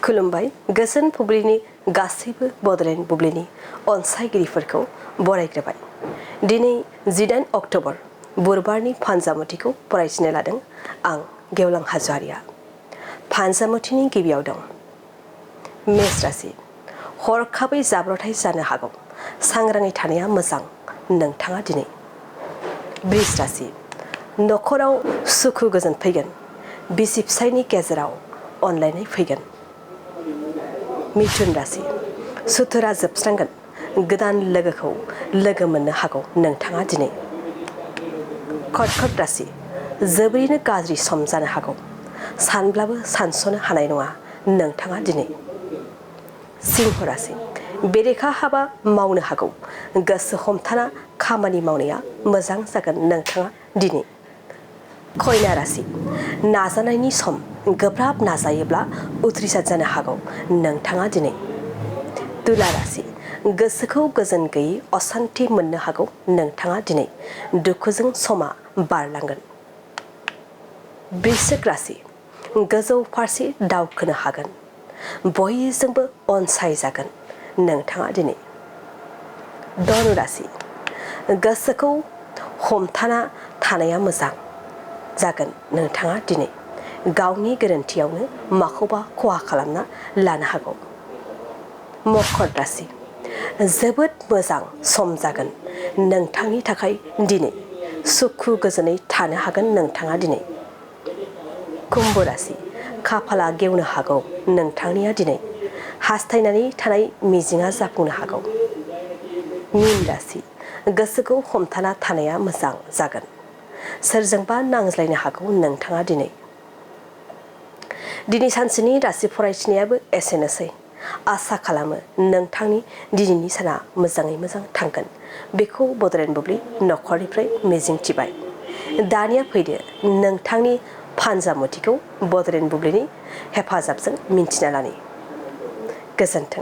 खुलुमबाय गोजोन फुंबिलिनि गासैबो बड'लेण्ड बुब्लिनि अनसायगिरिफोरखौ बरायग्रोबाय। दिनै 18 अक्ट'बर बुधबारनि फानजामुथिखौ फरायथिनो लादों आं गेवलां हाज'वारिया। फानजामुथिनि गिबियाव दं मेष राशि। हरखाबै जाब्रबथाय जानो हागौ, सांग्राङै थानाया मोजां नोंथाङा दिनै। बृष राशि। नखराव सुखु गोजोन फैगोन, बिसि फिसायनि गेजेराव अनलायनाय फैगोन। मिथुन राशि। सुथुरा जोबस्रांगोन, गोदान लोगोखौ लोगो मोननो हागौ नोंथाङा दिनै। कर्कट राशि। जोबोरैनो गाज्रि सम जानो हागौ, सानब्लाबो सानस'नो हानाय नङा नोंथाङा दिनै। सिंह राशि। बेरेखा हाबा मावनो हागौ, गोसो हमथाना खामानि मावनाया मोजां जागोन नोंथाङा दिनै। कन्या राशि। नाजानायनि सम, गोब्राब नाजायोब्ला उथ्रिसार जानो हागौ नोंथाङा दिनै। तुला राशि। गोसोखौ गोजोन गैयै असान्थि मोननो हागौ नोंथाङा दिनै, दुखुजों समा बारलांगोन। वृश्चिक राशि। गोजौ फारसे दावखोनो हागोन, बयजोंबो अनसायजागोन नोंथाङा दिनै। धनु राशि। गोसोखौ हमथाना थानाया मोजां जागोन नोंथाङा दिनै, गावनि गोरोन्थियावनो माखौबा खहा खालामना लानो हागौ। मकर राशि। जोबोद मोजां सम जागोन नोंथांनि थाखाय दिनै, सुखु गोजोनै थानो हागोन नोंथाङा दिनै। कुम्भ राशि। खाफाला गेवनो हागौ नोंथांनिया दिनै, हास्थायनानै थानाय मिजिंआ जाफुंनो हागौ। मीन राशि। गोसोखौ हमथाना थानाया मोजां जागोन, सोरजोंबा नांज्लायनो हागौ नोंथाङा दिनै। दिनै सानसेनि राशि फरायथिनायाबो एसेनोसै। आसा खालामो नोंथांनि दिनैनि साना मोजाङै मोजां थांगोन, बेखौ बड'लेण्ड बुब्लि नखरनिफ्राय मिजिंथिबाय। दानिया फैदो नोंथांनि फानजामुथिखौ बड'लेण्ड बुब्लिनि हेफाजाबजों मिन्थिना लानि। गोजोन्थों।